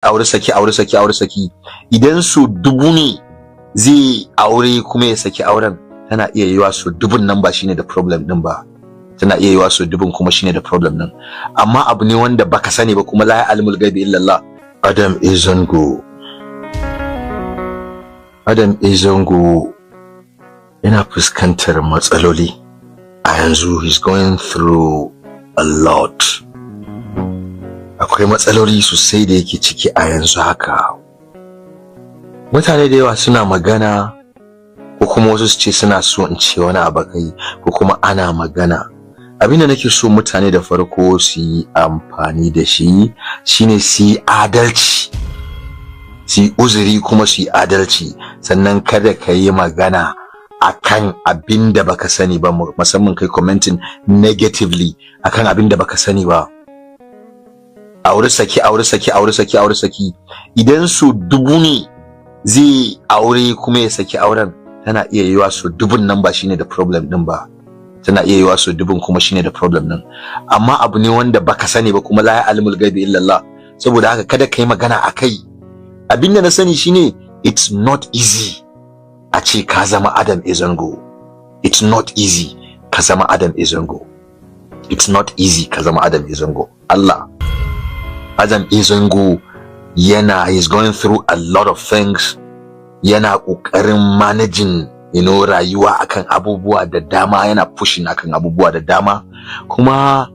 Aure saki, aure saki, aure saki. Idan su 1000 ne zai aure kuma ya saki auren, tana iya yiwa su 1000 nan ba shine da problem din ba, tana iya yiwa su 1000 kuma shine da problem din. Amma abu ne wanda baka sani ba, kuma la ya'lamul ghaibi illa Allah. Adam A Zango, Adam A Zango yana fuskantar matsaloli a yanzu. He's going through a lot. Akwai matsaloli sosai da yake ciki a yanzu haka. Mutane da yawa suna magana, ko kuma wasu su ce suna so in ce wani abu kai, ko kuma ana magana. Abinda nake so mutane da farko su yi amfani da shi shine su yi adalci, su yi uzuri kuma su yi adalci. Sannan kada ka yi magana akan abin da baka sani ba, musamman kai commenting negatively akan abin da baka sani ba. Aure saki, aure saki, aure saki, aure saki. Idan su 1000 ne zai aure kuma ya saki auren, tana iya yiwa su 1000 nan ba shine da problem din ba, tana iya yiwa su 1000 kuma shine da problem din. Amma abu ne wanda baka sani ba, kuma la ya'lamul ghaibi illa Allah. Saboda haka kada kai magana akai. Abin da na sani shine it's not easy a ce ka zama Adam A Zango. It's not easy ka zama Adam A Zango. It's not easy ka zama Adam A Zango. Allah, Adam A Zango yana, he's going through a lot of things. Yana kokarin managing rayuwa akan abubuwa da dama, yana pushing akan abubuwa da dama. Kuma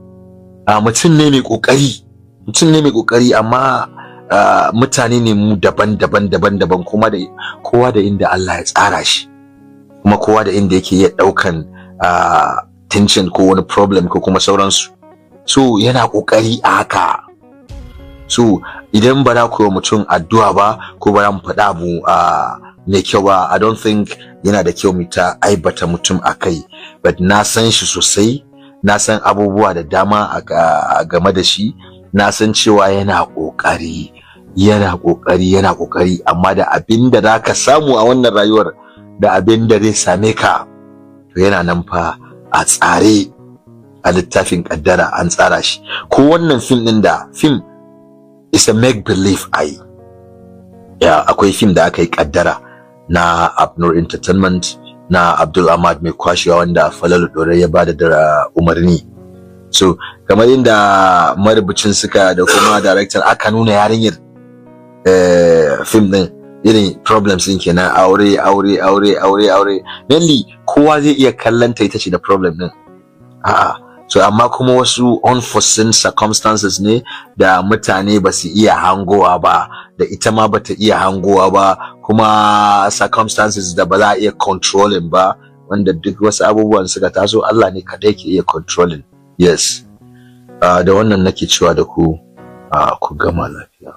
mutum ne mai kokari, mutum ne mai kokari. Amma mutane ne mu daban-daban, daban-daban, kuma da kowa da inda Allah ya tsara shi, kuma kowa da inda yake iya daukan tension ko wani problem ko kuma sauransu. So yana kokari a haka. So idan ba za ku yi mutum addu'a ba, ko ba za mu faɗa abu mai kyau ba, I don't think yana da kyau mu ta aibata mutum a kai. But na san shi sosai, na san abubuwa da dama a game da shi. Na san cewa yana ƙoƙari, yana ƙoƙari, yana ƙoƙari. Amma da abin da za ka samu a wannan rayuwar da abin da zai same ka, to yana nan fa a tsare a littafin kaddara, an tsara shi. Ko wannan fim ɗin da fim is a make believe ai ya akwai fim da aka yi, Kaddara, na Abnur Entertainment, na Abdul Ahmad Mai Kwashewa, wanda Falalu Dore ya bada da umarni. So kamar inda marubucin suka da kuma director aka nuna yarinyar film din, irin problems din kenan: aure, aure, aure, aure, aure. Mainly kowa zai iya kallon ta ita ce da problem din. A'a, so amma kuma wasu unforeseen circumstances ne da mutane ba su iya hangowa ba, da ita ma bata iya hangowa ba, kuma circumstances da ba za a iya controlling ba, wanda duk wasu abubuwan suka taso, Allah ne kadai ke iya controlling. Yes, da wannan nake cewa da ku, ku gama lafiya.